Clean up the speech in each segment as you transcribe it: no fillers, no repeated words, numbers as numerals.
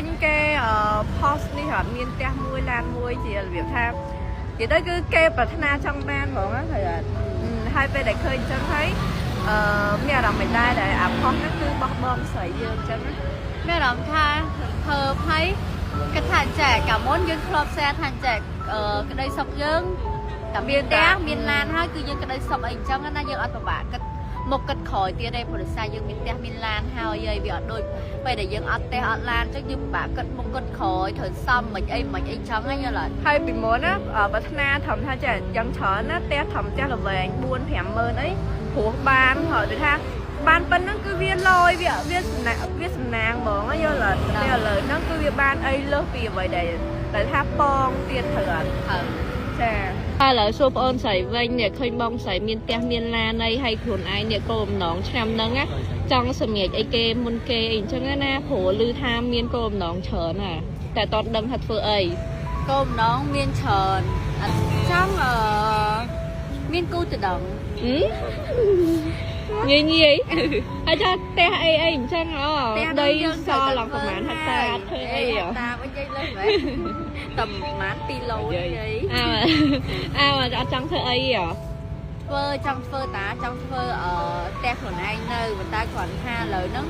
ញគេអឺ post នេះអត់មានផ្ទះមួយឡានមួយជារបៀបថានិយាយទៅគឺគេប្រាថ្នាចង់បានហ្មងណាត្រូវអត់ហើយពេលដែលឃើញអញ្ចឹងហើយអឺមានអារម្មណ៍មិនដែរដែលអា post ហ្នឹងគឺបោះបងស្រីយើងអញ្ចឹងណា មានអារម្មណ៍ថារំភើបហើយគិតថាចែកកាលមុនយើងធ្លាប់ share ថាចែកអឺក្តីសុខយើងតែមានផ្ទះមានឡានហើយគឺយើងក្តីសុខអីអញ្ចឹងណាយើងអត់ពិបាកគិតមុខគិតក្រោយទៀតទេព្រោះដោយសារយើងមានផ្ទះមានឡានហើយហើយវាអត់ដូចពេលដែលយើងអត់ផ្ទះអត់ឡានអញ្ចឹងយើងពិបាកគិតមុខគិតក្រោយត្រូវសំមិនអីមិនអីចឹងណាយល់អត់ ហើយពីមុនណាប្រាថ្នាធំថាចេះយ៉ាងច្រើនណាផ្ទះធំផ្ទះល្វែង4 5ម៉ឺនអីព្រោះបានហើយដូចថាបានប៉ុណ្ណឹងគឺវាលយវាវាសំណាវាសំណាងហ្មងយល់អត់តែឥឡូវហ្នឹងគឺវាបានអីលើសពីអ្វីដែលដែលថាប៉ងទៀតត្រូវអត់ ហើយ ចាឥឡូវសួរប្អូនស្រីវិញនេះឃើញបងស្រីមានផ្ទះមានឡានអីហើយខ្លួនឯងនេះគោលបំណងឆ្នាំហ្នឹងណាចង់សម្រេចអីគេមុនគេអីអញ្ចឹងណាព្រោះឮថាមានគោលបំណងច្រើនណាតែតន់ដឹងថាធ្វើអី គោលបំណងមានច្រើនអត់ចង់អឺមានគូទៅដឹង ហឹមងាយងាយហើយចាផ្ទះអីអីអញ្ចឹងអូដីសល់ឡើងប្រហែលហិកតាធ្វើអីហ៎ តាវិញយាយលើសមែនតែប្រហែល2ឡូទេយាយ អើអើអត់ចង់ធ្វើអីហ៎ ធ្វើចង់ធ្វើតាចង់ធ្វើអឺផ្ទះខ្លួនឯងនៅប៉ុន្តែគ្រាន់ថាឥឡូវហ្នឹង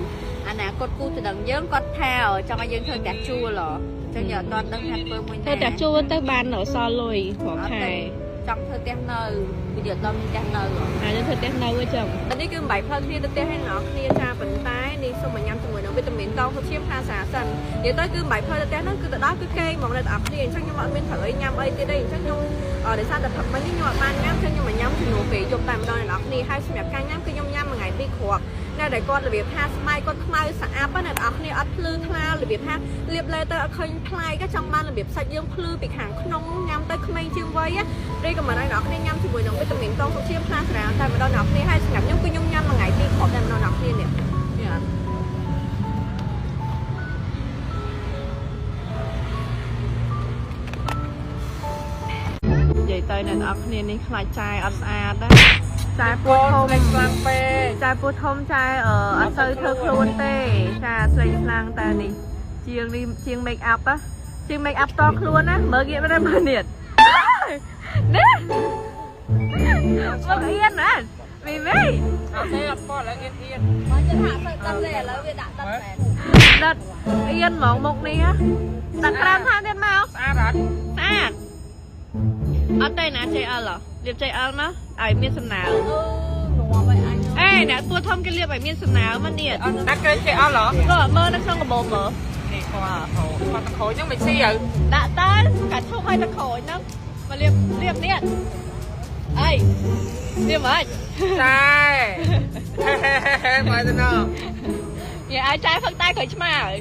អនាគតគូទៅដឹងយើងគាត់ថាចង់ឲ្យយើងធ្វើផ្ទះជួលហ៎អញ្ចឹងយើងអត់ទាន់ដឹងថាធ្វើមួយណា ធ្វើតែជួលទៅបានសល់លុយរាល់ខែ ចង់ធ្វើផ្ទះនៅវាយើងអត់ដល់មានផ្ទះនៅហ៎ អាចធ្វើផ្ទះនៅអញ្ចឹងនេះគឺមិនបាយផ្លូវគ្នាទៅផ្ទះឲ្យអ្នកគ្នាចាប៉ុន្តែនេះសូមមកញ៉ាំជាមួយនឹងវីតាមីនតងសុឈាមផ្លាសាសិននិយាយទៅគឺមិនបាយផ្លូវទៅផ្ទះហ្នឹងគឺទៅដល់គឺគេងហ្មងអ្នកទាំងអស់គ្នាអញ្ចឹងខ្ញុំអត់មានត្រូវអីញ៉ាំអីទៀតទេអញ្ចឹងខ្ញុំដោយសារតែព្រឹកមិញនេះខ្ញុំអត់បានញ៉ាំអញ្ចឹងខ្ញុំមកញ៉ាំជំនួសពេលយប់តែម្ដងអ្នកទាំងអស់គ្នាហើយសម្រាប់ការញ៉ាំគឺខ្ញុំញ៉ាំមួយថ្ងៃពីរគ្រាប់នៅដែលគាត់របៀបថាស្បែកគាត់ខ្មៅស្អាតណាអ្នកទាំងអស់គ្នាអត់ភ្លឺថ្លារបៀបថាលាបលើទៅអត់ឃើញប្លែកចង់បានរបៀបសាច់យើងភ្លឺពីខាងក្នុងញ៉ាំទៅក្មេងជាងវ័យឬក៏មិនឲ្យអ្នកគ្នាញ៉ាំជាមួយនឹងវីតាមីនតងសុឈាមផ្លាស្រាតែម្ដងអ្នកគ្នាហើយសម្រាប់ខ្ញុំគឺខ្ញុំញ៉ាំមួយថ្ងៃពីរគ្រាប់តែម្ដងអ្នកគ្នានេះនេះអត់ និយាយទៅអ្នកនរគ្នានេះខ្លាចចាយអត់ស្អាតណាចាយពោះធំ ស្លេកខ្លាំងពេក ចាយពោះធំចាយអឺអត់សូវធ្វើខ្លួនទេចាស្លេកខ្លាំងតែនេះជាងនេះជាង make up ណាជាង make up តខ្លួនណាមើលងាកមើលមើលនេះនេះមកអៀនណាមីមី អត់ទេអត់ប៉ឥឡូវអៀនអៀន មកចិត្តហាក់សូវដិតទេឥឡូវវាដាក់ដិតមែន ដិតអៀនហ្មងមុខនេះដាក់ក្រាមថាទៀតមក ស្អាតអត់ ស្អាតអត់ទេណា JL ហ៎លាប JL មកឲ្យមានសំណើម អឺងាប់ឲ្យអញ អេអ្នកពួរធំគេលាបឲ្យមានសំណើមនេះ ដាក់ក្រេចេះអត់ហ៎ ក៏មើលនៅក្នុងកាបូបមើល នេះគាត់គាត់តក្រូចហ្នឹងមិនស៊ីហើយ ដាក់តើកាឈុកឲ្យតក្រូចហ្នឹងមកលាបលាបនេះអីលាបមិន តែហេមកទៅណោះ និយាយឲ្យចាយផឹកតែក្រូចឆ្មាហើយ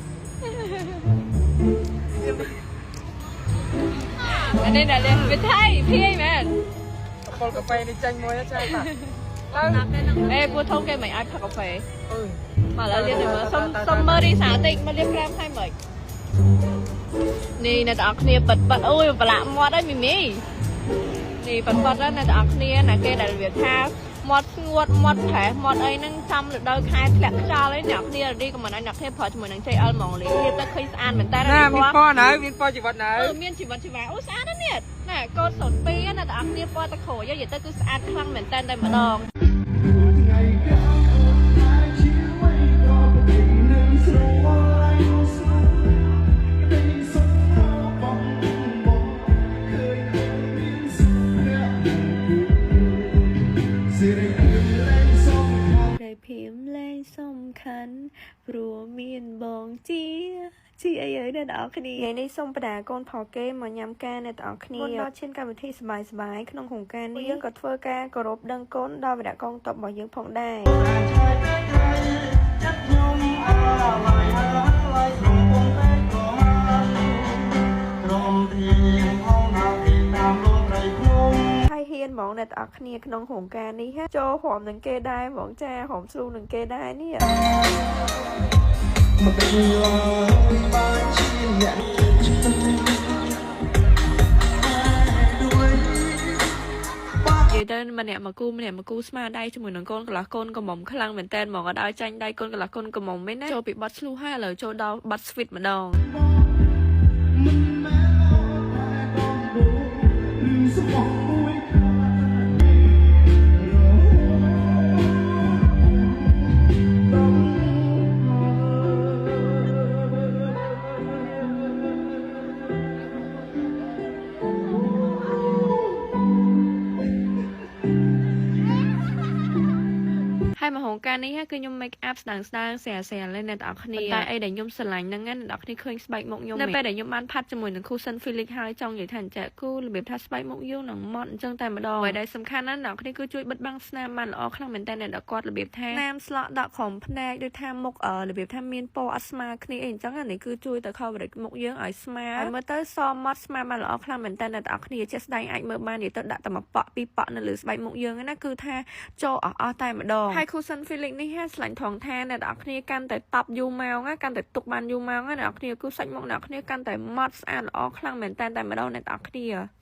អានេះដែលលាបវាថៃភាយមែន ពលកាហ្វេនេះចាញ់មួយចាញ់បាទទៅ អេពួរធំគេមិនឲ្យផឹកកាហ្វេ អឺ មកឥឡូវលាបទៅមើលសុំសុំមើលរីសាតិចមកលាបក្រាមឲ្យមើលនេះអ្នកទាំងអស់គ្នាប៉ិតប៉ិតអូយប្រឡាក់មាត់ហើយមីមីនេះប៉ិតប៉ិតណាអ្នកទាំងអស់គ្នាណាគេដែលរបៀបថាមាត់ស្ងួតមាត់ប្រេះមាត់អីហ្នឹងចាំរដូវខែធ្លាក់ខ្យល់អីអ្នកគ្នារីក៏មិនឲ្យអ្នកគ្នាប្រើជាមួយនឹង JL ហ្មងលាបលាបទៅឃើញស្អាតមែនតើ ណាមានពណ៌នៅមានពណ៌ជីវិតនៅ អឺមានជីវិតជីវ៉ាអូស្អាតណាស់នេះណាកូដ02ណាអ្នកទាំងអស់គ្នាពណ៌តក្រូចនិយាយទៅគឺស្អាតខ្លាំងមែនតើតែម្ដង ថ្ងៃកាលអូនតែជាអ្វីក៏ប្រតិនឹងស្រឡាញ់ស្នូក្តីសុខរបស់បងឃើញអូនមានសុភមង្គលសេរីភាពលែងសំខាន់ សេរីភាពលែងសំខាន់ព្រោះមានបងជាជាអីអើយអ្នកនរគ្នា ថ្ងៃនេះសូមបដាកូនផលគេមកញ៉ាំការអ្នកទាំងអស់គ្នាមុនដល់ឈានកម្មវិធីសប្បាយៗក្នុងក្នុងការនេះយើងក៏ធ្វើការគោរពដឹងគុណដល់វីរៈកងទ័ពរបស់យើងផងដែរ ចិត្តខ្ញុំអាឡ័យអាឡ័យក្នុងពងពេកប្រមាណក្រុមទីហងណាទីតាមលំព្រៃភ្នំ ហើយហ៊ានហ្មងអ្នកទាំងអស់គ្នាក្នុងក្នុងការនេះហ่ะចូលរួមនឹងគេដែរហ្មងចារួមស្រូនឹងគេដែរនេះ មកពីឡើយបានជាអ្នកជិត និយាយទៅ ម្នាក់មកគូម្នាក់មកគូស្មាដៃជាមួយនឹងកូនកន្លះកូនកំមុំខ្លាំងមែនតើហ្មងអត់ឲ្យចាញ់ដៃកូនកន្លះកូនកំមុំទេណាចូលពីបត់ឆ្លុះហើយឥឡូវចូលដល់បត់ sweet ម្ដង មិនមែនអូនតែកងដូឬស្មោះមួយខ្លាចរហូតដល់ ហើយមកហងការនេះគឺខ្ញុំ make up ស្ដាងស្ដាងស្រាលស្រាលเลยអ្នកទាំងអស់គ្នាតែអីដែលខ្ញុំស្រឡាញ់ហ្នឹងណាអ្នកទាំងអស់គ្នាឃើញស្បែកមុខខ្ញុំនៅពេលដែលខ្ញុំបានផាត់ជាមួយនឹង cushion Felix ហើយចង់និយាយថាអញ្ចឹងគូរបៀបថាស្បែកមុខយើងនឹងម៉ត់អញ្ចឹងតែម្ដងអ្វីដែលសំខាន់ណាស់អ្នកទាំងអស់គ្នាគឺជួយបិទបាំងស្នាមបានល្អខ្លាំងមែនតើអ្នកដល់គាត់របៀបថាស្នាមស្លក់ដក់ក្រោមភ្នែកដូចថាមុខរបៀបថាមានពណ៌អត់ស្មើគ្នាអីអញ្ចឹងអានេះគឺជួយទៅ coverage មុខយើងឲ្យស្មើហើយមើលទៅសមត់ស្មើបានល្អខ្លាំងមែនតើអ្នកទាំងអស់គ្នាជាក់ស្ដែងអាចមើលបាននិយាយទៅដាក់តែមួយប៉ក់ពីរប៉ក់នៅលើស្បែកមុខយើងណាគឺថាចូលអស់អស់តែម្ដងហើយ cushion Felix នេះហាឆ្លាញ់ថងថាអ្នកទាំងអស់គ្នាកាន់តែតប់យូរម៉ោងណាកាន់តែទុកបានយូរម៉ោងណាអ្នកទាំងអស់គ្នាគឺសាច់មុខអ្នកទាំងអស់គ្នាកាន់តែម៉ត់ស្អាតល្អខ្លាំងមែនតើតែម្ដងអ្នកទាំងអស់គ្នា។